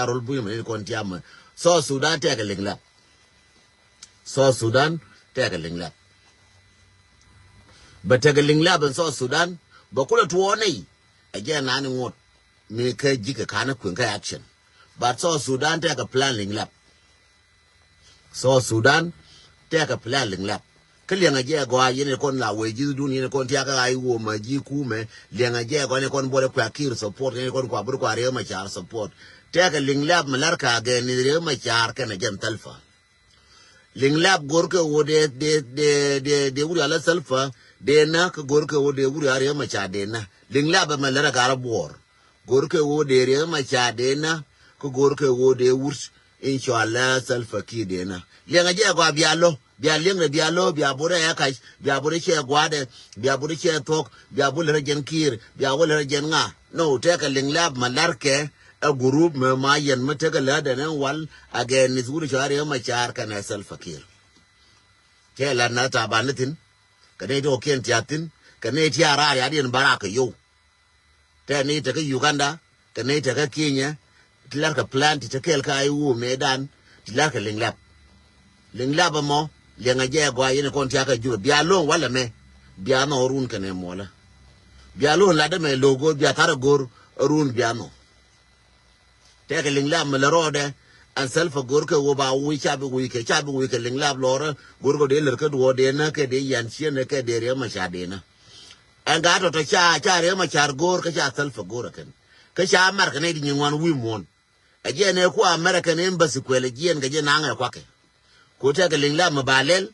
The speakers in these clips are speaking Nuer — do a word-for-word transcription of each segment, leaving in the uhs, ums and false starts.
a rol buny mɛ ni kɔn tiam mɛ. South Sudan tɛkɛ liŋ lap. South Sudan tɛkɛ liŋ lap. Bɛ tɛkɛ liŋ lap in South Sudan bɛ kulɛ tuɔɔk nɛy. Ɛ jɛ nani ŋot mi kä ji̱ kɛ ka̱n kueŋ kä action. But South Sudan tɛkɛ plan liŋ lap. South Sudan tɛkɛ plan liŋ lap. Kä liɛŋɛ jɛ gɔaa yɛn kɔn la wee ji̱thdun yɛn kɔn tiakä ɣa̱c womä ji̱ kumɛ. Liɛŋɛ jɛ gɔaa yɛn kɔn buɔlɛ kua Kiir support yɛn kɔn kua bur kua Riek Machar support. Tɛkɛ liŋ lap mi lar ka gɛn ni Riek Machar kɛnɛ jɛn Salva. Liŋ lap go̱rkɛ ɣöö dee dee dee dee dee wuri ala Salva dee na kä go̱rkɛ ɣöö dee wuri a Riek Machar dee na. Liŋ lap ɛmɛ lär a gar a buɔɔr. Go̱rkɛ ɣöö dee Riek Machar dee na kä go̱rkɛ ɣöö dee wut in cɔal a Salva Kiir dee na. Liɛŋɛ jɛ gɔaa bia lo̱ bia liɛŋdɛ bia lo̱ bia bot ɛ kac bia bot ɛ cɛ gua̱a̱dɛ bia bot ɛ cɛ thuɔ̱k bia bot lär a jɛn Kiir bia bot lär a jɛn ŋa. No tɛkɛ liŋ lap ma larkɛ ɛ gurup mɛ ma yɛn mi tekɛ lätdɛ ni wal. Agɛn ni thukul cɔal Riek Machar kɛnɛ Salva Kiir. Cɛ lat na taban ni thin kɛ ni ti kɔkiɛn tiath thin kɛ ni ti a raar yadiɛn barak kɛ yow. Tɛ ni tekä Uganda kɛ ni tekä Kenya. Ti larkɛ plan ti te kɛɛl kä a iwu mëëdan ti larkɛ liŋ lap. Liŋ lap ɛmɔ liɛŋɛ jɛ gɔaa yɛn kɔn tiakä Jubɛ bia lo̱ŋ walɛ mɛ. Bia nhɔ run kɛnɛ muɔlä. Bia lo̱ŋ latdä mɛ lo̱k go̱o̱r bia tharɛ go̱o̱r run bia nhɔ. Tɛkɛ liŋ lap mi lɛ rɔɔdɛ. Ɛn Salva go̱rkɛ wä ba wi̱i̱ ca bi wi̱i̱ kɛ ca bi wi̱i̱ kɛ liŋ lap lɔrä. Go̱rkɛ dee lär kä duɔɔdɛnä kɛ dee yan cienä kɛ dee Riek Machar dee na. Ɛn gaa tɔ̱tɔ̱ ca ca Riek Machar go̱r kä ca Salva go̱r ɛ kɛn. Kä ca America nɛy di nyin ŋuan wi̱i̱ muɔ̱ɔ̱n. Ɛ jiɛn ɛ ku America ni embassy kuɛl ɛ jiɛn kɛ jiɛn naŋ ɛ kuakɛ. Ku tɛkɛ liŋ lap mi ba lɛl.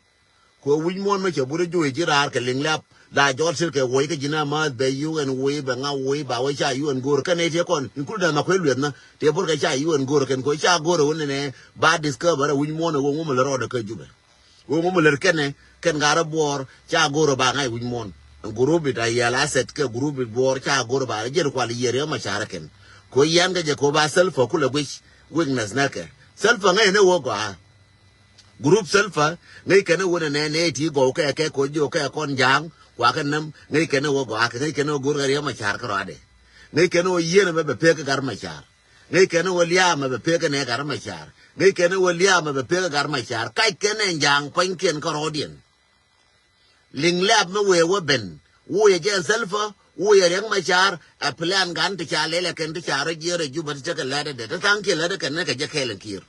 Kuɛ wi̱c muɔ̱ɔ̱n mi cɛ burɛ juɔc ji̱ raar kɛ liŋ lap la jɔɔl sir kɛ wuɔc kä ji̱n a määth bɛ yuk ɛn wuɔc bɛ ŋa wuɔc ba wee ca yuk ɛn go̱o̱r kɛn nɛy tiɛ kɔn include ma kuɛ lueth na tiɛ burɛ kɛ ca yuk ɛn go̱o̱r kɛn kuɛ ca go̱o̱r ɛ wun nɛ ba discover ɛ wi̱c muɔ̱ɔ̱n ɛ wun wun mi lɛ rɔɔdɛ kä Jubɛ. Wun wun mi lɛ kɛn ɛ kɛn gat rɛ buɔɔr ca go̱o̱r ɛ ba ŋa̱c wi̱c muɔ̱ɔ̱n. Ɛn group it a yɛl asset kɛ group it buɔɔr ca go̱o̱r ɛ ba jiɛt kual yiɛr yɛ ma carɛ kɛn. Kuɛ yɛn kɛ jɛ kuɛ ba Salva kulɛ guic weakness nɛ kɛ Salva ŋäc ɛn ɛ wä gɔaa. Group Salva ŋäc kɛn ɛ wä nɛ nɛ nɛ ti gɔw kɛ kɛ koc jiɔ kɛ kɔn ja̱a̱ŋ kua kɛ näm ŋäc kɛn ɛ wä gɔaa kɛ ŋäc kɛn ɛ wä go̱r kɛ Riek Machar kärɔadɛ. Ŋäc kɛn ɛ wä yieen ɛmɛ bɛ pek kɛ Gat Machar. Ŋäc kɛn ɛ wä liaam ɛmɛ bɛ pek kɛ nɛ Gat Machar. Ŋäc kɛn ɛ wä liaam ɛmɛ bɛ pek kɛ Gat Machar. Kac kɛn ɛ ja̱a̱ŋ pua̱nykiɛn kärɔɔdiɛn. Liŋ lɛ̈p mi wëë wä ben. Wä yɛ jɛ Salva, wä yɛ Riek Machar, ɛ plan gan ti ca lɛl ɛ kɛn ti ca rɔ jiɛɛr ɛ Juba ti tekɛ lɛ̈t ɛ det. Ti tha̱a̱ŋ kiɛ lɛ̈t ɛ kɛn ni kɛ jɛ kɛɛl in Kiir.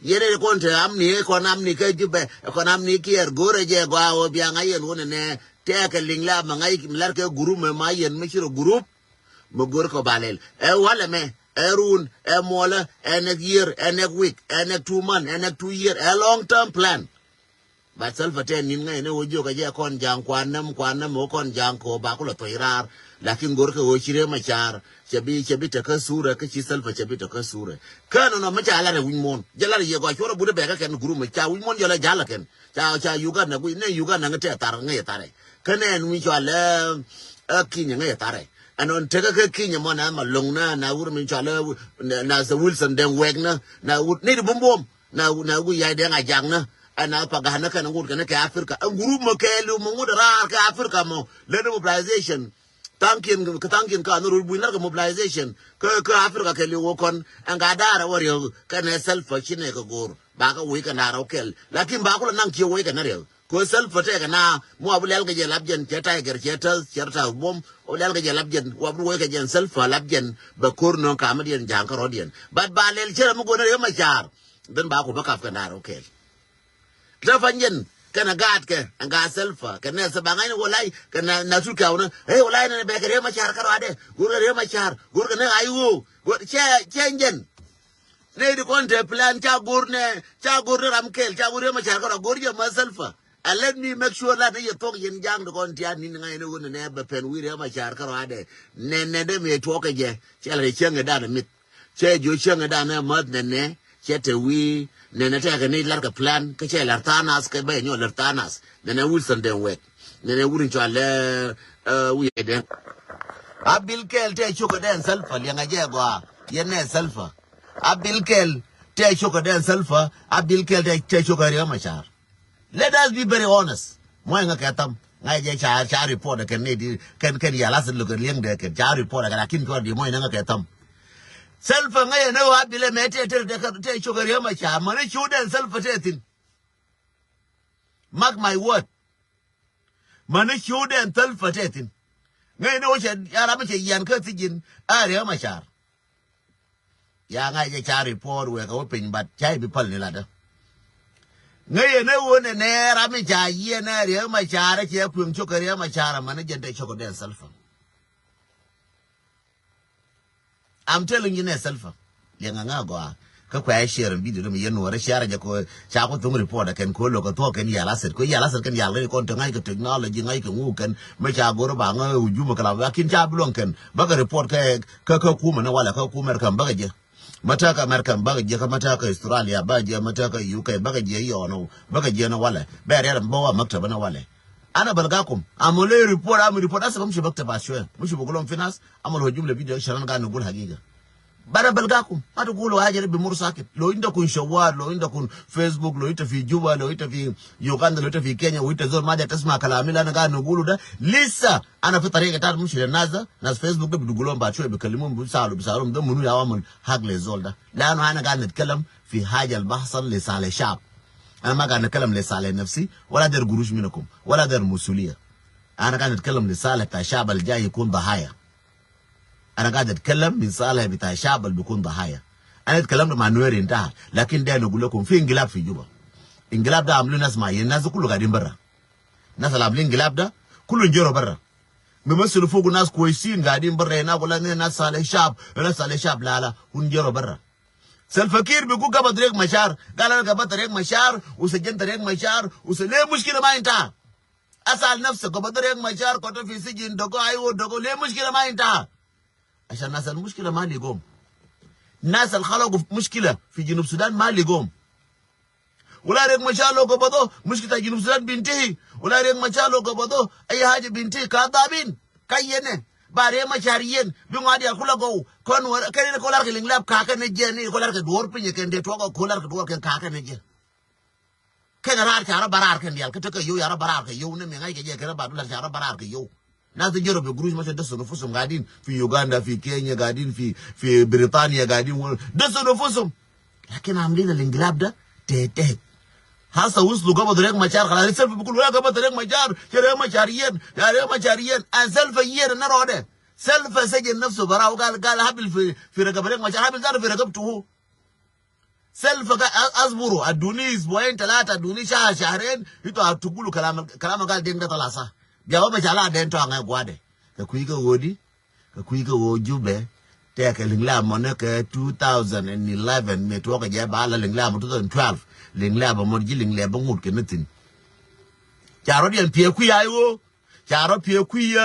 Yɛn ɛ kɔn te amni, ɛ kɔn amni kä Juba, ɛ kɔn amni kiɛɛr go̱o̱rɛ jɛ gɔaa wä biaŋ a yɛn wä nɛ nɛ. Tɛɛkɛ liŋ lɛ̈p mɛ ŋa̱c mi la̱r kɛ gurup mɛ ma yɛn mi ci rɔ gurup. Mi go̱o̱r kɔ ba lɛl. Ɛ walɛ mɛ, ɛ run, ɛ muɔlä, ɛ next year, ɛ next week, ɛ next two month, ɛ next two year, ɛ long term plan. But Salva tɛn ni̱n ŋäcɛ ni ɣöö jiök ɛ jɛ kɔn ja̱a̱ŋ kuan näm kuan näm ɣöö kɔn ja̱a̱ŋ kɛ ɣöö ba kulɛ thuɔ̱c raar. Lakin go̱rkɛ ɣöö ci Riek Machar cɛ bi cɛ bi tekä surɛ kä ci Salva cɛ bi tekä surɛ. Kä nɔnɔ mi ca lat ɛ wi̱c muɔ̱ɔ̱n jɛ lat ɛ yɛ gɔaa cuɔr ɛ but ɛ bɛɛkä kɛn gurum ɛ ca wi̱c muɔ̱ɔ̱n jɔl ɛ ja̱l ɛ kɛn ca ca Uganda guic nɛ Uganda ŋä tɛ thar ŋäcɛ tharɛ. Kä nɛn wi̱c cɔal ɛ ɛ Kinyɛ ŋäcɛ tharɛ. Ɛn ɣän tekä kä Kinyɛ mɔ na ma loŋ na na wur mi cɔal ɛ na Wilson Deng Wek na na wur ni di bumbum. Na na wi̱i̱ yac dee ŋa jak ni ɛn na pagahni kɛn ŋut kɛn kɛ Africa ɛn gurup mɔ kɛɛliw mɔ ŋut raar kɛ Africa mɔ leni mobilization. Thaŋkiɛn kɛ thaŋkiɛn ka ni rol buny lar kɛ mobilization kä kä Africa kɛɛliw wä kɔn ɛn ka daar ɛ wä riɛk kɛn ɛ Salva ci nɛ kɛ go̱o̱r ba kɛ wi̱i̱ kɛn daar ɛ wä kɛl lakin ba kulɛ naŋ kiɛ wä kɛn riɛk. Kɛ Salva tɛkɛ na mi wa bi lɛl kɛ jɛ lap jɛn cɛ Tiger cɛ täth cɛ täth buɔm wa bi lɛl kɛ jɛ lap jɛn wa bi wä kɛ jɛn Salva lap jɛn bɛ ko̱r nöŋ kamä diɛn ja̱a̱ŋ kä rɔ̱diɛn. But ba lɛl cɛ rɛ mi go̱n riɛk ma caar. Then ba ku bä kap kɛ naar wä kɛɛl. Tɛ fany jɛn kɛnɛ gaatkɛ ɛn gaat Salva kɛ nɛ Salva ŋa̱cni wä lay kɛ na na Turkey wä ni ɛ wä lay nɛ bɛ kɛ Riek Machar kärɔadɛ go̱r kɛ Riek Machar go̱r kɛ nɛ ay ɣöö go̱r cɛ cɛ jɛn. Nɛ di kɔn te plan ca go̱r nɛ ca go̱r ni ram kɛɛl ca go̱r Riek Machar kärɔa go̱r jɛ ma Salva. And let me make sure that ni yɛ thuɔk yɛn ja̱a̱ŋ di kɔn tia̱a̱n ni̱n ŋa̱cni wä ni nɛ bɛ pɛn wi̱i̱ Riek Machar kärɔadɛ. Nɛ nɛ dee mi tuɔɔk kɛ jɛ cɛ lɛ cieŋ i̱ dan mit. Cɛ jiö cäŋ ɛ danɛ mäth nɛnɛ cɛ te wi̱i̱ nɛnɛ tɛkɛ ni la̱rkɛ plan kä cɛ la̱r tha̱a̱ŋ nath kɛ bɛ nyɔ la̱r tha̱a̱ŋ nath nɛnɛ Wilson Deng Wek nɛnɛ wut in cɔal ɛ wi̱i̱ dɛŋ. A bil kɛl tɛ cukɛ dɛn Salva liɛŋɛ jɛ gɔaa yɛn nɛ Salva. A bil kɛl tɛ cukɛ dɛn Salva a bil kɛl tɛ cukɛ Riek Machar. Let us be very honest. Muɔ̱c ŋä kɛ tham ŋa̱c jɛ ca ca report kɛn ni di kɛn kɛn yal ath lukɛ liɛŋdɛ kɛn ca report kɛn akin cuɔr di muɔ̱c ni ŋä kɛ tham. Salva ŋäcɛ ni ɣöö a bilɛ mɛ tëë tëë tëë cok ɛ Riek Machar mäni ciwdɛn Salva tëë thi̱n. Mark my word. Mäni ciwdɛn Salva tëë thi̱n. Ŋäcɛ ni ɣöö cɛ ya ram mi cɛ yian kä thi̱ji̱n a Riek Machar. Ya ŋa̱c jɛ ca report wek a wä piny, but ca i̱ bi päl ni latdä. Ŋäcɛ ni ɣöö nɛ nɛ ram mi ca yiɛn ɛ Riek Machar cɛ kueŋ cok ɛ Riek Machar mäni jɛn tëë cok ɛ dɛn Salva. I'm telling you nɛ Salva. Liɛŋ a ŋa gɔaa. Kä kuɛ share video dämi yɛn nuɔrɛ share jɛ ko ca ko thuŋ report a kɛn ko lokä thuɔk kɛn yal asset ko yal asset kɛn yal kɛn kɔn te ŋa̱c kɛ technology ŋa̱c kɛ ŋu kɛn mɛ ca go̱r ba ŋa hujum kɛ la lakin ca bi luɔŋ kɛn bä kɛ report kɛ kɛ kɛ kumɛ ni walɛ kɛ kumɛ kɛn bä kɛ jɛ. Mä tääkä America bä kɛ jɛ kä mä tääkä Australia bä kɛ jɛ mä tääkä U K bä kɛ jɛ yɔɔnɔ bä kɛ jɛ ni walɛ bɛ riɛl bä wa maktab ni walɛ. Ana balgakum amul report amul report asa bamshi maktab ashwaya mshi bugulum fi nas. Amul hujum le video shanan gani gul hagiga. Bara balgakum ma tugulu haja de bimur sakit. Lo indakum shawal lo indakum Facebook lo ita fi Juba lo ita fi Uganda lo ita fi Kenya lo ita zol ma de tasma kalami la ana gani gulu da. Lisa ana fi tariga ta mshi le nas da nas Facebook de bidugulum ba shwaya bikalimum bisalu bisalum de munu ya amul hag le zol da. Lanu ana gani nitkalam fi haja al bahsal le sale shab. Ana ma gani nitkalam le sale nafsi wala der gurush minakum wala der musuliya. Ana gani nitkalam le sale ta shab al jay yakun dahaya. Ana gaid atkalam min salih bita shab al bikun dahaya. Ana atkalam da ma Nuer intaha. Lakin de ana gul lekum fi ingilab fi Juba. Ingilab da amlu nas ma yen nas kulu gadin barra. Nas al amlu ingilab da kulu jero barra. Bimasilu fogu nas kwesin gadin barra hina gula ne nas salih shab nas salih shab la la hun jero barra. Salva Kiir bigul gabad Riek Machar gal ana gabad Riek Machar usajenta Riek Machar usa le mushkila ma intaha. Asal nafsa gabad Riek Machar koto fi sijin dogo aiwo dogo le mushkila ma intaha. Ashan nas al mushkila ma ligom. Nas al khalagu mushkila fi Junub Sudan ma ligom. Wala Riek Machar lo gabado mushkila ta Junub Sudan bintihi. Wala Riek Machar lo gabado ay haja bintihi kadabin. Kayene ba Riek Machar yen bi ngwadi al kula go kon wara kene kolar ke linglab kaka ne je ni kolar ke dwor pinye ken de togo kolar ke dwor ken kaka ne je. Kɛn raar ca rɔ bä raar kɛn dial kä tekɛ yow ya rɔ bä raar kɛ yow ni mi ŋa̱c kɛ jɛ kɛn rɔ ba dular ca rɔ bä raar kɛ yow. Nas ti jero bi gurush ma ca dasa nufusum gadin fi Uganda fi Kenya gadin fi fi Britania gadin wal dasa nufusum. Lakin amlina lingilab da tete. Hasa wuslu gabad Riek Machar khalas Salva bikul wala gabad Riek Machar ca Riek Machar yen ya Riek Machar yen an Salva yen na rode. Salva sajin nafsu bara gal gal habil fi fi ragab Riek Machar habil zar fi ragab tuhu. Salva ga asburu aduni isbuain talata aduni shahar shahrain. Itu atugulu kalam kalam gal deng da talasa. Biya wa mashala den to anga gwade. Ka kuyi ka wodi ka kuyi ka wo Jubɛ. Tɛkɛ liŋ la mɔnɛ kɛ two thousand and eleven mi tuɔkɛ jɛ ba la liŋ la mɔ two thousand twelve. Liŋ la ba mɔn ji liŋ la ba ŋut kɛ ni thin. Ca rɔ diɛn piɛ kuyi ayi wo. Ca rɔ piɛ kuyi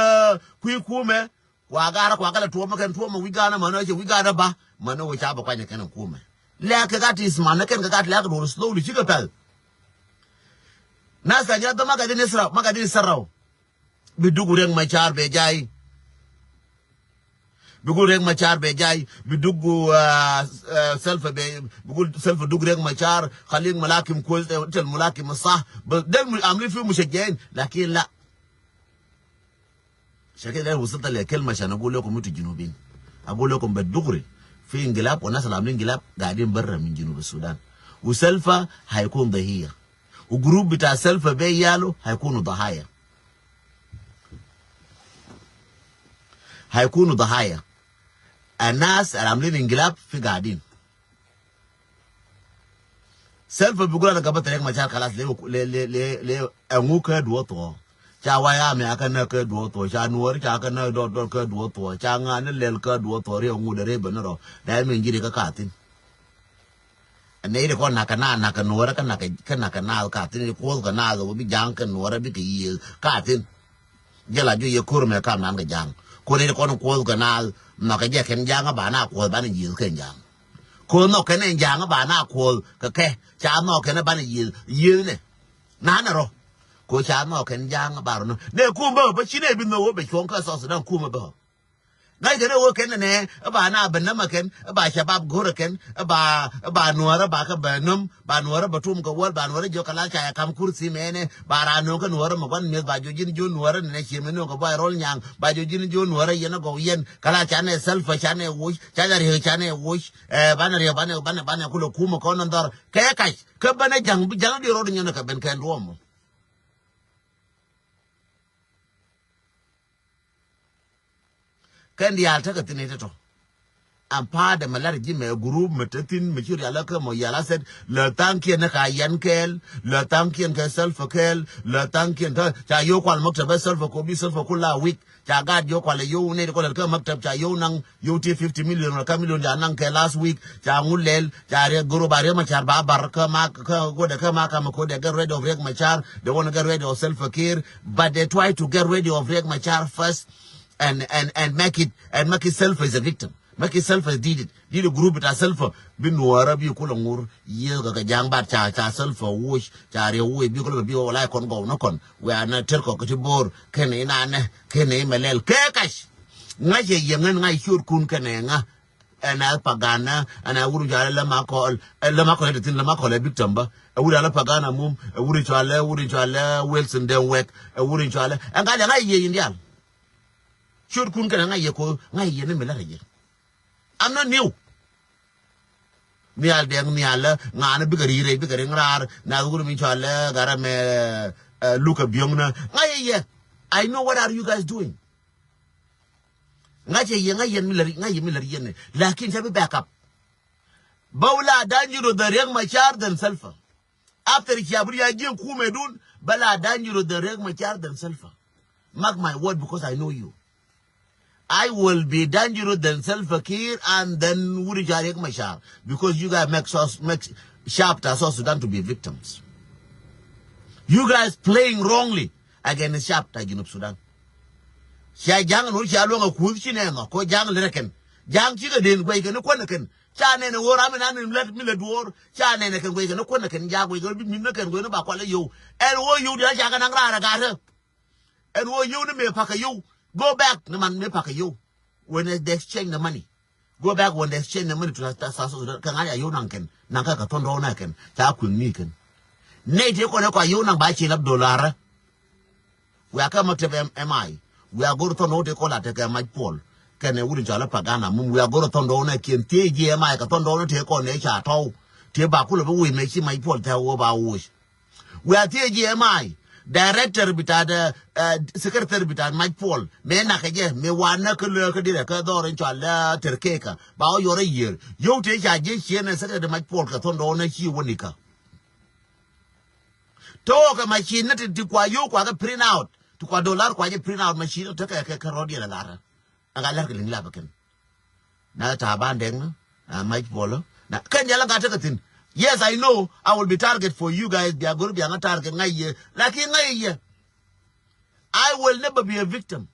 kuyi kumɛ. Kua garä kua kɛ lɛ tuɔmä kɛn tuɔmä wi̱c ganä mänä cɛ wi̱c ganä ba mänä wä ca bä kuanyɛ kɛn kumɛ. Lɛ kɛ gat is mänä kɛn kɛ gat lɛ kɛ duɔr slowly cikɛ pɛl. Nas kɛ nyɛ dhɔ ma kɛ din Israel ma kɛ din Israel. Bi duk Riek Machar bɛ jay. Bi gul Riek Machar bɛ jay bi duk Salva bɛ bi gul Salva duk Riek Machar. Khalik mulakim kwes tel mulakim sah. Del amli fi mushajjain lakin la. Shakil da wusulta le kelma shan agul lekum intu junubin. Agul lekum bit dugri. Fi ingilab wa nas al amlu ingilab gaidin barra min junub Sudan. Wa Salva haikun dahiya. Wa gurub bita Salva be yalu haikunu dahaya. Haikunu dahaya. Anas al amlin ingilab fi gaidin. Salva bigul ana gabat Riek Machar kalas le le le le le. Angu ke duo to. Ca waya me aka na ke duo to ca nuor ca aka na dor dor ke duo to ca nga ne lel ke duo to ri angu de re bene ro. Da me ngiri ka katin. Ne ri ko na ka na na ka nuor ka na ka ka na ka na katin ko ka na do bi jang ka nuor bi ke yi katin. Jela ju ye kur me kam nan ka jang. Ko ne ko ko ka na na ka je ken jang ba na ko ba ne yi ken jang. Ko no kɛn ɛn ja̱a̱ŋ ba na kuɔth kɛ kɛ ca nɔ kɛn ba na yieth yieth nɛ. Na na rɔ ko ca nɔ kɛn ja̱a̱ŋ ba rɔ nɔ nɛ kum bä bä ci nɛ bi nɔ wä bɛ cuɔ̱ŋ kä South Sudan kum bä. Ŋa̱ckɛ ni ɣöö kɛn nɛ ɛ ba na bɛ nämɛ kɛn, ɛ ba cabab go̱rɛ kɛn, ɛ ba, ɛ ba nuäärä ba kɛ bɛ nöm, ba nuäärä bɛ tum kɛ wäl, ba nuäärä jiök kɛ la ca yɛ kam kurthi mɛnɛ, ba raan nööŋ kä nuäärä mɛ gua̱n mi̱eth, ba jiök ji̱n jiök nuäärä nɛ nɛ cie mi nööŋ kɛ bɔy rɔl nyaŋ, ba jiök ji̱n jiök nuäärä yɛn ɛ gɔw yɛn, kɛ la ca nɛ thɛlpä ca nɛ woc, ca nɛ riek ca nɛ woc, ɛ banɛ riek banɛ, banɛ, banɛ kulɛ kumɛ kɔn in dhɔr. Kɛ kac, kä bänɛ ja̱ŋ, bi ja̱ŋ di rɔɔd nyɔnɛ kɛ ben kɛn duɔ̱ɔ̱m. Kɛn diaal tekɛ thin i̱ tɔ̱tɔ̱. Ɛn pa̱a̱t ɛmɛ la̱t ji̱ mɛ gurup mɛ te thi̱n mɛ ci rial kä mɔ yal asset. Lɛ tha̱a̱ŋkiɛn ni ka yɛn kɛɛl, lɛ tha̱a̱ŋkiɛn kɛ Salva kɛɛl, lɛ tha̱a̱ŋkiɛn kä ca yio̱w kual maktab ɛ Salva kɛ bi Salva kula week. Ca gaat yio̱w kual ɛ yio̱w nɛy ti kɔn lät kä maktab ca yio̱w naŋ yio̱w ti fifty million wala kä million ca naŋ kɛ last week. Ca ŋu lɛl ca riɛk gurup a Riek Machar ba bar kä ma kä guɔdɛ kä ma kamɛ ko̱dɛ get rid of Riek Machar. They wanna get rid of Salva Kiir, but they try to get rid of Riek Machar first. And, and, and make it, and make it Salva is a victim. Make it Salva did it. Did a group it a Salva. Bi nuɔrä bi kulɛ ŋur. Yieth kɛ kɛ ja̱a̱ŋ bat ca, ca Salva woc. Ca riɛ woc bi kulɛ bi wala kɔn gɔw ni kɔn. We are not terkɔ kɛ ti bo̱o̱r. Kɛn inanɛ. Kɛn imɛ lɛl. Kɛ kac. Ŋa̱c yɛ yɛ ŋän ŋa̱c ciötkun kɛn ɛ ŋa̱. Ɛn a Pagana, ɛn a wuri cɔalɛ Lɛ Makɔl, ɛ Lɛ Makɔl ɛ ti thin Lɛ Makɔl ɛ victim bä. Ɛ wuri cɔalɛ Pagana mum, ɛ wuri cɔalɛ, wuri cɔalɛ Wilson Deng Wek, ɛ wuri cɔalɛ. Ɛn ŋa̱c yɛ ŋa̱c yɛ in diaal. Ciötkun kɛn ŋa̱c yɛ ko ŋa̱c yɛ ni mi la rɛ yɛ. I'm not new. Nhial dɛŋ nhial lä ŋa̱n bikɛ ri̱i̱ rɛy bikɛ riŋ raar nath wut mi cɔal lä Garamɛ, eh, Luka Biöŋnä. Ŋa̱c yɛ yɛ. I know what are you guys doing. Ŋa̱c yɛ yɛ ŋa̱c yɛn mi lär ŋa̱c yɛ mi lär yɛn ni. Lakin cä bi back up. Bä wula da̱ny ji̱ ruth dhän Riek Machar than Salva. After cia bi ria̱ ji̱ kumɛdun bä la dangerous than Riek Machar than Salva. Mark my word because I know you. I will be dangerous than Salva Kiir and then wuri ca Riek Machar because you guys make South, make sharp ta South Sudan to be victims. You guys playing wrongly against sharp ta Junub Sudan. Cia ja̱ŋ ni wuri cia luäŋ a kuth ci nɛ ŋɔ ko ja̱ŋ lirɛ kɛn ja̱ŋ cikɛ den guɛy kɛn kuän kɛn. Ca nɛn ɛ ɣöö ram in an in lät mi lät duɔ̱ɔ̱r. Ca nɛn ɛ kɛn guey kɛn kuän ɛ kɛn jaak guey kɛn bi mi̱th ni kɛn guey ni ba kual ɛ yio̱w. Ɛn ɣöö yio̱w diaal ca kɛ naŋ raar ɛ ga̱a̱t ɛ. Ɛn ɣöö yio̱w ni mëë pa̱k kɛ yio̱w. Go back ni man mëë pa̱k kɛ yio̱w. When they exchange the money. Go back when they exchange the money to South Sudan. Kɛ ŋa̱c a yio̱w naŋ kɛn naŋ kɛ kɛ thɔn dɔɔk na kɛn ca kui̱n ni kɛn. Nɛy tëë kɔn ɛ kɔa yio̱w naŋ ba ci lap dollar ɛ. Wiakä maktab M I. Wiak go̱r thɔn dɔ̱ŋ tëë kɔn la tekɛ mac puɔl. Kɛnɛ wut in cɔal i̱ Pagana mum wiak go̱r thɔn dɔ̱ŋ nɛ kiɛn thiec ji̱ M I kɛ thɔn dɔ̱ŋ tëë kɔn nɛ ca tɔw. Tëë ba kulɛ bi wi̱i̱ mɛ ci mac puɔl thɛk wä ba woc. Wiak thiec ji̱ M I. Director bitaat, eh, eh, secretary bitaat mac puɔl. Mëë nakɛ jɛ mëë wanä kä lëë kä dirɛ kä dhɔr in cɔal lä tɛr kekä ba wä yɔr a yiër. Yio̱w tëë ca ji̱ ciën ɛ secretary mac puɔl kɛ thɔn dɔ̱ŋ nɛ ci wä nikä. Tɔɔkɛ machine ni ti, ti kua yio̱w kua kɛ print out. Ti kua dollar kua jɛ print out machine tekɛ kɛ kɛ rɔ̱diɛn a lar. A gat lɛr kɛ liŋ lap kɛn. Na Taban Deng na, na Mike Bolo. Na kɛn yɛl a gat tekɛ thin. Yes, I know I will be target for you guys. Bia go̱r bia ŋa target ŋa yie. Lakin ŋa yie. I will never be a victim.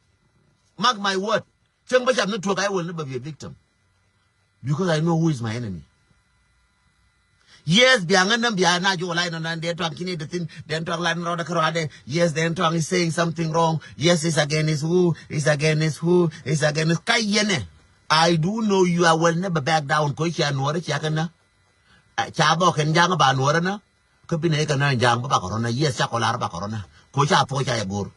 Mark my word. Cieŋ bä cap ni tuɔk, I will never be a victim. Because I know who is my enemy. Yes, bia ŋän näm bia na jok lai nɔn dee tuaŋ kini de thin, dee tuaŋ lan rɔɔdɛ kärɔadɛ. Yes, dee tuaŋ is saying something wrong. Yes, is against who? Is against who? Is against ka yɛnɛ. I do know you, I will never back down. Ko cia nuɔrɛ cia kɛ na. Ca bä kɛn jaŋ ba nuɔrɛ na. Kä bi nɛ kɛ nä ja̱a̱ŋ bä bakɛ rɔ̱nä, yes, ca kɔ lar bakɛ rɔ̱nä. Ko ca thuɔ̱k ca yɛ go̱r.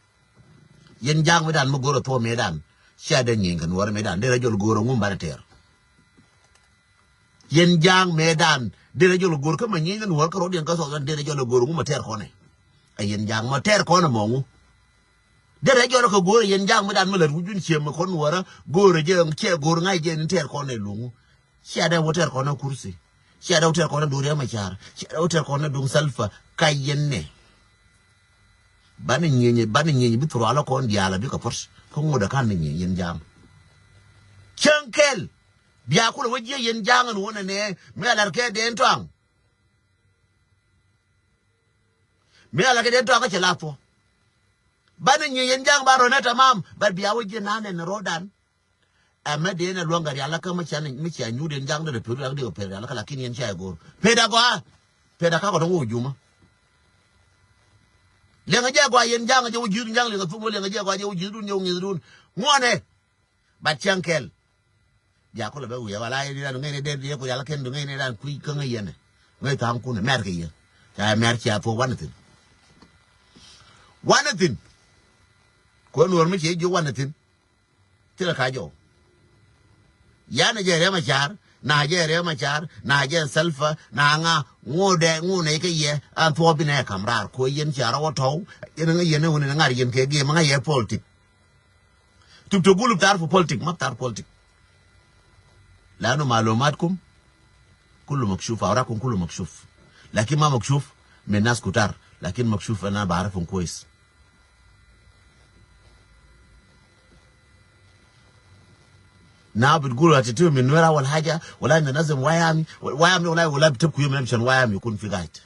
Yɛn ja̱a̱ŋ mi dan mi go̱r ɛ thuɔ̱k mi dan. Cia dee nyieny kɛ nuɔ̱ɔ̱r mi dan, dee rɛ jɔl go̱r ɛ ŋum banɛ tɛɛr. Yɛn ja̱a̱ŋ mi dan dee rɛ jɔl go̱r kä mɛ nyieny kɛ nuɔ̱ɔ̱r kä rɔ̱diɛn kä thɔɔk dan dee rɛ jɔl go̱r ɛ ŋum ɛ tɛɛr kɔnɛ. Ɛ yɛn ja̱a̱ŋ mɔ tɛɛr kɔnɛ mɔ ŋu. Dee rɛ jɔl kɛ go̱r ɛ yɛn ja̱a̱ŋ mi dan mi lät wi̱cdun ciëmɛ kɔn nuɔ̱ɔ̱rä go̱r ɛ jɛ cɛ go̱r ŋa̱c jɛ ni tɛɛr kɔnɛ luŋu. Cia dee wä tɛr kɔn a kursi. Cia dee wä tɛr kɔn a duŋ Riek Machar. Cia dee wä tɛr kɔn a duŋ Salva ka yɛn nɛ. Banɛ nyieny, banɛ nyieny bi thuralä kɔn diaal a bikɛ puɔt. Kä ŋot a kan ni nyieny yɛn ja̱a̱ŋ. Cäŋ kɛl. Bia kulɛ wä jiɛ yɛn ja̱a̱ŋ ɛn wä nɛ nɛ. Mi a lar kɛ dee tɔaŋ. Mi a lar kɛ dee tɔaŋ kä cɛ la thuɔ. Banɛ nyieny yɛn ja̱a̱ŋ ba rɔ nɛ tamam. Bat bia wä jiɛ nan ɛn rɔɔdan. Ɛmɛ dee nɛ luäŋ kɛ rial kä mi cia, mi cia nyuut yɛn ja̱a̱ŋ dee pet rial dee pet rial kä lakin yɛn cia go̱o̱r. Pet a gɔaa. Pet a kakɔ dɔ̱ŋ wä jumä. Liɛŋɛ jɛ gɔaa yɛn ja̱a̱ŋ jɛ wä ji̱th ja̱a̱ŋ liɛŋɛ thum wä liɛŋɛ jɛ gɔaa jɛ wä ji̱thdun jɛ wä ŋi̱thdun. Ŋuɔnɛ. But cäŋ kɛl. Jakulɛ bɛ wi̱i̱ wala yɛ ni dan ŋäcnɛ den yɛ ku yala kɛn du ŋäcnɛ dan kui̱ kä ŋäc yɛnɛ. Ŋäc tha̱a̱ŋ kunɛ mɛr kɛ yɛ. Ca mɛr cia thuɔ̱k wanɛ thi̱n. Wanɛ thi̱n. Kuɛ nuɔr mi cie ji̱ wanɛ thi̱n. Thilɛ ka jɔw. Yan jɛ Riɛk Macar, na jɛ Riɛk Macar, na jɛ Salva, na ŋa, ŋu dɛ, ŋu nɛ kɛ yɛ, an thuɔ̱k bi nɛ kam raar, ko yɛn cia rɔ wä tɔw, yɛn ŋa yɛn wuni ŋar yɛn kɛ gɛm ŋa yɛ politik. Tub tɔ gulub tar fi politik, ma tar politik. Lanu malumatkum, kulu makshuf, awrakum kulu makshuf. Lakin ma makshuf, min nas kutar, lakin makshuf ana barifum kwes. Na bitgulu atitu min Nuer awal haja, wala inda nazam wayami, wayami wala, wala bitabku yom yom shan wayami yakun fi gaid.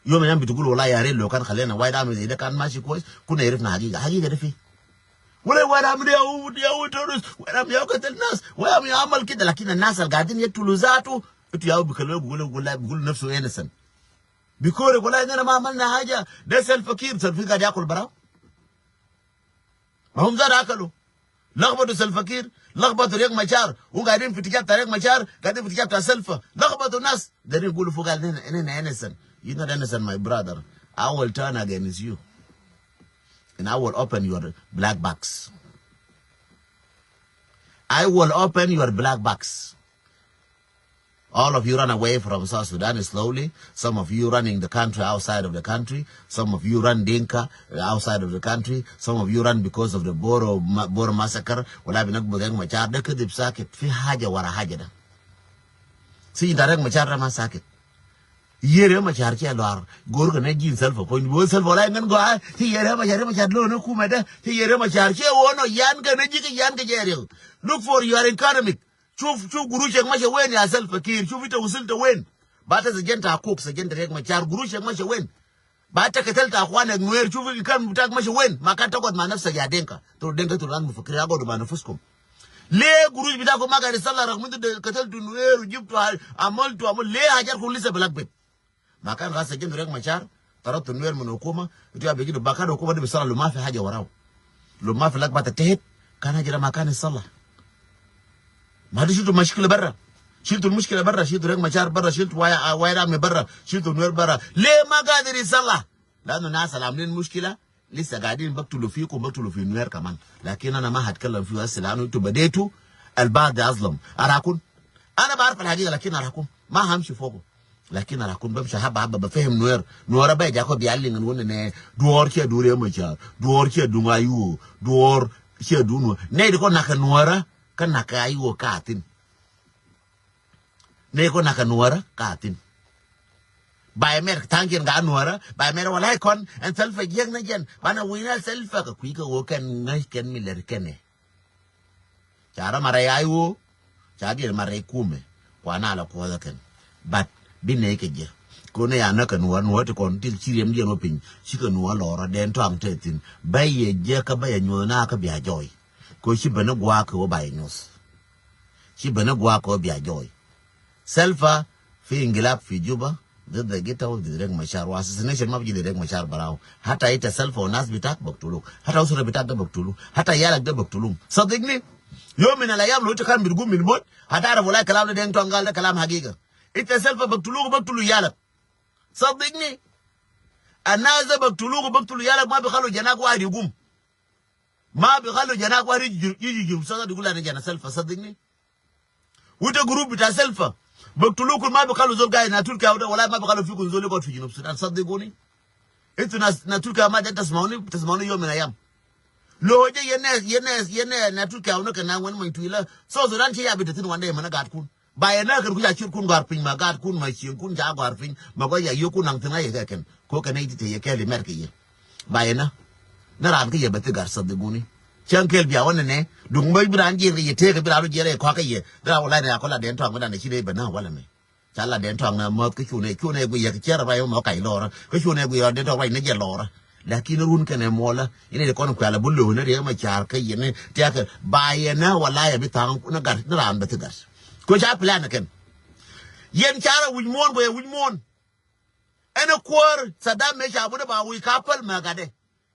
Yom yom bitgulu wala ya rit lo kan khalina wayami zai da kan mashi kwes, kuna irifna hagiga, hagiga da fi. Wala wayami da yawu, da yawu terrorist, wayami yawu katal nas, wayami yawu amal kida, lakin nas al gadin yaktulu zatu, itu yawu bikalu, bigulu, bigulu, bigulu nafsu innocent. Bikore wala inda ma amalna haja, da Salva Kiir, Salva Kiir gad yakul barau. Ma hum zatu akalu. Lagbatu Salva Kiir, lagbatu Riek Machar, hu gadin fi tijah ta Riek Machar, gadin fi tijah ta Salva. Lagbatu nas, gadin gulu fuk al nina, nina innocent. You not innocent, my brother. I will turn against you. And I will open your black box. I will open your black box. All of you run away from South Sudan slowly. Some of you running the country outside of the country. Some of you run Dinka outside of the country. Some of you run because of the Boro, Boro massacre. Wala binakbu Riek Machar. De kidib sakit. Fi haja wara haja da. Si inta Riek Machar da ma sakit. Yere Machar ce luar. Gor ka na jin Salva point. Bo Salva wala ngan go a. Ti yere Machar, Machar lo na kuma da. Ti yere Machar ce wono yan ka na jika yan ka jere. Look for your economic. Shuf, shuf gurushek masha wen ya Salva Kiir, shuf ita wusilta wen. Ba ta sajanta akuk, sajanta Riek Machar, gurushek masha wen. Ba ta katalta akwanek Nuer, shuf ikan bitak masha wen. Ma kan tagod ma nafsak ya Denka. Turu Denka turu nas mufakir, agodu ma nafuskum. Le gurush bitakum ma gad isalla ragum intu kataltu Nuer, u jibtu, amaltu, amal, le hajar kum lisa bilakbit. Ma kan ras sajanta Riek Machar, taratu Nuer min hukuma, itu ya biji du bakan hukuma de bisalla lo ma fi haja warau. Lo ma fi lakbata tehet, kan haja da ma kan isalla. Ma de shiltu mushkila barra. Shiltu mushkila barra, shiltu Riek Machar barra, shiltu Wai, Wai Rami barra, shiltu Nuer barra. Le ma gadir isalla. Lanu nas al amlin mushkila, lisa gadin baktulu fikum, baktulu fi Nuer kaman. Lakin ana ma hatkalam fi hasi lanu itu badetu, al baad azlam. Arakun. Ana barif al hagiga lakin arakun. Ma hamshi fogo. Lakin ana kun bamshi haba haba bafahim Nuer. Nuer ba jako bialin ngun ne duor ke dure macha. Duor ke dunga yu. Duor ke dunu. Ne de ko naka Nuer ka naka yu katin. Ne ko naka Nuer katin. Ba mer tangen ga Nuer, ba mer wala kon en Salva jek na jen. Bana wina Salva ka kuika wo ken ngai ken miler kene. Ca rɔ marɛ I O, ca diɛn marɛ kumɛ, kua na la kuɔth ɛ kɛn. But bi nɛy kɛ jɛ. Kɛ ɣöö nɛ ya näk kɛ nuɔ̱ɔ̱r, nuɔ̱ɔ̱r ti kɔn ti ci riɛm diɛn wä piny, cikɛ nuɔ̱ɔ̱r lɔɔrä dɛn tɔaŋ te thi̱n. Bä yɛ jɛ kä bä yɛ nyuɔ̱th na kä bia jɔɔy. Kɛ ɣöö ci ben ni gua̱a̱k kɛ ɣöö ba yɛ nyuɔ̱th. Ci ben ni gua̱a̱k kɛ ɣöö bia jɔɔy. Salva fi ingilab fi Juba, ضد قتة وضد ريك مشار, wa assassination ma bi ji̱ ضد ريك مشار براو. Hata ita Salva wa nas bitak baktuluk. Hata usra bitak da baktulu. Hata yalak da baktulum. Saddikni. Yom min al ayam lo ita kan bitgum min mot, hatarif wala kalam da Deng Tong gal da kalam hagiga. Ita Salva baktuluk, baktulu yalak. Saddikni. Anas da baktuluk, baktulu yalak, ma bikhalu janak wahid igum. Ma bikhalu janak wahid yiji, yiji Junub Sudan yigul ana jana Salva, saddikni. Wita group bita Salva. Baktulukun, ma bikhalu zol gaid, na Turkiya wala ma bikhalu fikun zol yigod fi Junub Sudan, saddikuni. Itu nas, na Turkiya ma de tasmauni, tasmauni yom min ayam. Lo je yene, yene, yene na Turkiya wala kana wen ma itu ila. So Sudan ci ya bita tin wande mana gaid kun. Ba yɛ näk kɛn ku ca ciötkun gɔ̱a̱r piny ma gaatkun ma cieŋkun ca gɔ̱a̱r piny ma gɔ̱a̱r ca yio̱kkun naŋ thi̱n ŋa̱c yɛ kɛ kɛn. Ko kɛn nɛy ti te yɛ kɛɛl imɛr kɛ yɛ. Ba yɛ nä. Ni raan kä yɛ bɛ thi gɔ̱a̱r saddikuni. Cäŋ kɛɛl bia wä nɛnɛ. Duŋ bä bi raan jiɛn kɛ yɛ tëëkɛ bi raan wä jiɛn rɛy kɔ̱a̱k kä yɛ. Bi raan wä la̱t ni a kɔ la dɛn tɔaŋ mi dan ci nɛy bɛ nä wälɛ mɛ. Ca la dɛn tɔaŋ na mäth kä cu nɛy, cu nɛy guiyɛ kɛ cɛr rɛy mɔ kac lɔrä. Kä cu nɛy guiyɛ dɛn tɔaŋ rɛy ni jɛ lɔrä. Lakin run kɛnɛ muɔlä, inɛ di kɔn kuɛlɛ bi lo̱o̱ ni Riɛk Macar kä yɛn ni tiakɛ ba yɛn ni wala yɛ bi thaŋ ni gat ni raan bɛ thi gat. Kɛ ca plan kɛn. Yɛn carɛ wi̱c muɔ̱ɔ̱n kɛ yɛ wi̱c muɔ̱ɔ̱n. Ɛn kuäär Saddam mɛ ca buni ba wi̱c ka päl mɛ gatdɛ.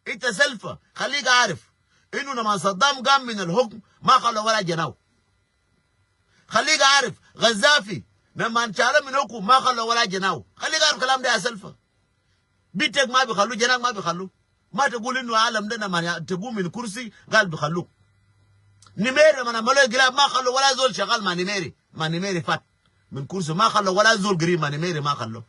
Ita Salva, khalik arif. Inu nama Saddam gam min al hukm, Ma khallo wala janahu. Khalik arif, Gaddafi, naman shala min hukum ma khallo wala janahu. Khalik arif kalam de ya Salva. Bitek ma bi khallu, janak ma bi khallu. Ma tagul inu alam de naman ya, tagum min kursi, gal bi khallu. Nimeri naman amalo ingilab ma khallo wala zol shagal ma Nimeri. Ma Nimeri fat min kursi, ma khallo wala zol gari ma Nimeri ma khallo.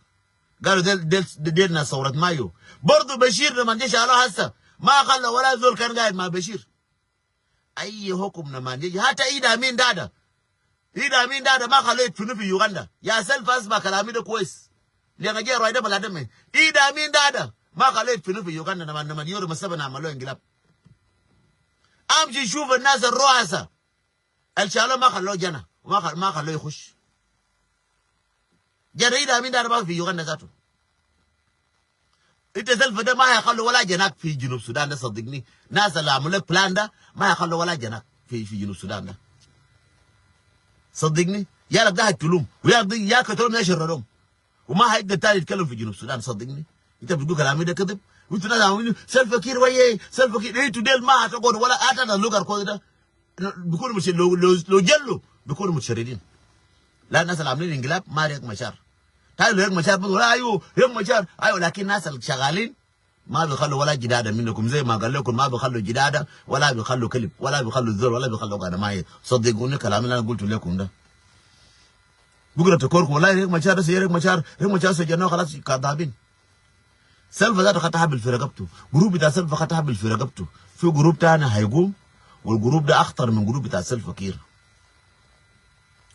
Galu del, del, del nas sawrat Mayo. Bardu Bashir naman je shalo hasa. Ma khallo wala zol kan gaid ma Bashir. Ayi hukum naman je. Hata Idi Amin Dada. Idi Amin Dada ma khallo yidfinu fi Uganda. Ya Salva asma kalami de kwes. Lianga je roi de balad de me. Idi Amin Dada ma khallo yidfinu fi Uganda naman, naman yoro masaba namalo ingilab. Amshi shuf nas roasa. Al shalo ma khallo jana, ma khal-, ma khallo yakhush. Jana Idi Amin Dada ma fi Uganda zatu. Ita Salva de ma yakhallu wala janak fi Junub Sudan de, saddiqni. Nas al amulu plan de ma yakhallu wala janak fi, fi Junub Sudan de. Saddiqni. Yalak de haktulum. Wa yalak de ya katulum ya sharradum. Wa ma haidda tani yitkalam fi Junub Sudan, saddiqni. Ita bitgul kalami de kadib. Wa intu nas amulu Salva Kiir waye, Salva Kiir. Intu del ma hatagul wala ata na lugar kodi de. Bikunu mush-, lo, lo, lo jellu, bikunu mutasharridin. La nas al amlin ingilab ma Riek Machar. Tayi lo Riek Machar bigul, ayo, Riek Machar, ayo, lakin nas al shagalin ma bi khallu wala jidada minukum, zay ma gal lekum ma bi khallu jidada, wala bi khallu kalib, wala bi khallu zol, wala bi khallu gada maye. Saddiquni kalami la gultu lekum da. Bukra takorku, wala Riek Machar, da se Riek Machar, Riek Machar se jano khalas kadabin. Salva zatu khat habil fi ragabtu. Group bita Salva khat habil fi ragabtu. Fi group tani haigum, wal group de akhtar min group bita Salva Kiir.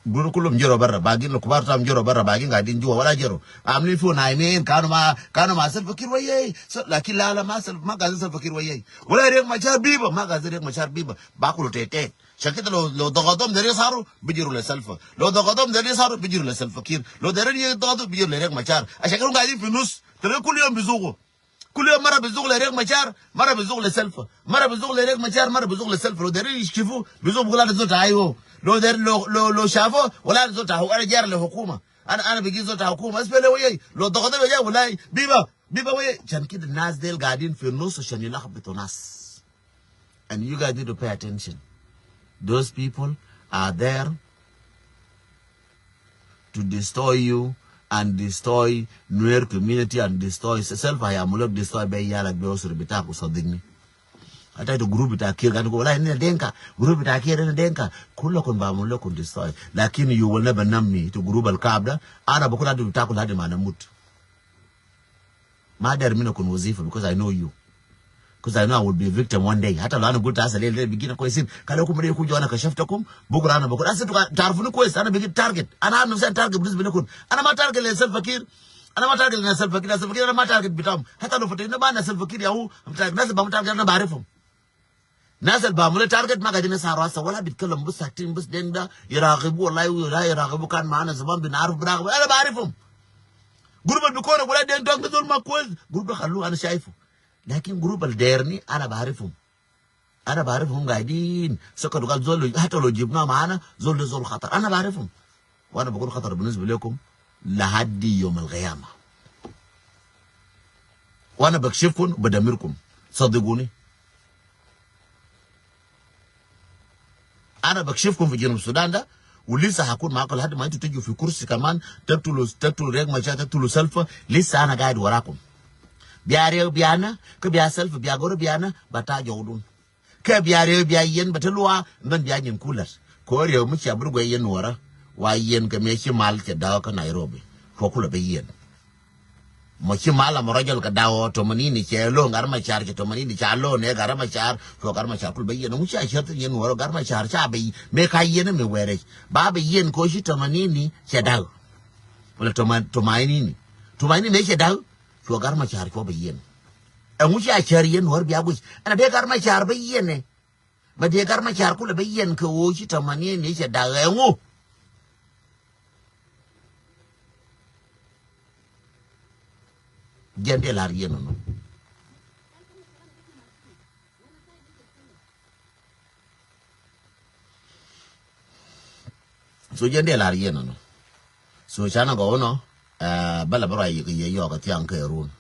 Group kulum jero barra, bagin lo kubar tam jero barra, bagin gaidin juwa wala jero. Amlin fi naimin, kanu ma, kanu ma Salva Kiir waye. So, lakin la, la, ma Salva, ma gaidin Salva Kiir waye. Wala Riek Machar biba, ma gaidin Riek Machar biba. Bakulu tete. Ashan kede lo, lo dagatom deri saru, bijiru le Salva. Lo dagatom deri saru, bijiru le Salva Kiir. Lo deri ye dagatu, bijiru le Riek Machar. Ashan kede hum gaidin fi nus. Tele kul yom bizugu. Kul yom mara bizugu le Riek Machar, mara bizugu le Salva. Mara bizugu le Riek Machar, mara bizugu le Salva. Lo deri yishifu, bizugu bigul ana zol ta ayo. Lo deri lo, lo, lo shafu, wala ana zol ta hu-, ana jari le hukuma. Ana, ana bigi zol ta hukuma. Espele waye. Lo dagatom waye, wala biba. Biba waye, ashan kede nas del gaidin fi nus ashan yulakbitu nas. And you guys need to pay attention. Those people are there to destroy you and destroy Nuer community and destroy self. Hayamulu lek destroy be yalak be usra bitak, saddiqni. Ata itu group bita Kiir kan ko wala ina Denka, group bita Kiir ina Denka. Kullakum bamulu lekum destroy. Lakin you will never numb me. Itu group al kaab da. Ana bukun adu bitakum ladi ma namut. Ma der mina kun wazifa because I know you. Because I know I will be a victim one day. Hata lo ana gultu asa lel de bigina kwesin. Kale kum de kuju ana kashaftakum. Bukra ana bukra. Asa tu tarfuni kwes. Ana bigi target. Ana anu sen target binisba lekum. Ana ma target le Salva Kiir. Ana ma target le Salva Kiir. Salva Kiir ana ma target bitam. Hata lo fata ina ba na Salva Kiir ya hu. Am target. Nas ba mu target ana barifum. Nas al bamulu target ma gaidin yisharu asa wala bitkalam, bas sakitin, bas den da yiragibu, wallahi wala yiragibu, kan maana zaman binarif biragibu. Ana barifum. Group al bikun wala den dog zol ma kwes. Group da khallu ana shaifu. Lakin group al derni ana barifum. Ana barifum gaidin. Saka dugal zol, hata lo jibna maana, zol de zol khatar. Ana barifum. Wa ana bikun khatar binisba lekum lahadi yom al qiyama. Wa ana bakshifkum, badamirkum. Saddiquni. Ana bakshifkum fi Junub Sudan da. Wa lisa hakun maakum lahadi ma itu tiju fi kursi kaman. Taktulu, taktulu Riek Machar, taktulu Salva. Lisa ana gaid warakum. Biya Riek, biya ana, ke biya Salva, biya goro, biya ana, bata jawdun. Ke biya Riek, biya yen, bata lua, ben biya nyin kulat. Ko Riek mi cia bir gwe yen wara. Wa yen ke mi ci mal ce daw ka Nairobi. Ko kula be yen. Mo ci mal mo rajal ka daw tomanini ce lo ngar ma car ce tomanini ca lo ne gar ma car. Ko gar ma car kula be yen. Mu cia cer yen wara gar ma car ca be me ka yen me were. Ba be yen ko ci tomanini ce daw. Wala toma-, tomanini. Tomanini me ce daw. Cuɔ gar ma car cuɔ bɛ yiɛn. Ɛŋu cia car yiɛn nuɔr bia guic. Ɛn a dee gar ma car bɛ yiɛn ɛ. Bɛ dee gar ma car kulɛ bɛ yiɛn kɛ ɣöö ci tamania ni cɛ dak ɛŋu. Jiɛn dee lar yiɛn nɔnɔ. So jiɛn dee lar yiɛn nɔnɔ. So canɛ gɔw nɔ, eh, bä lɛ bä ruac yik yɛ yɔɔk ɛ thiaŋ kɛ run.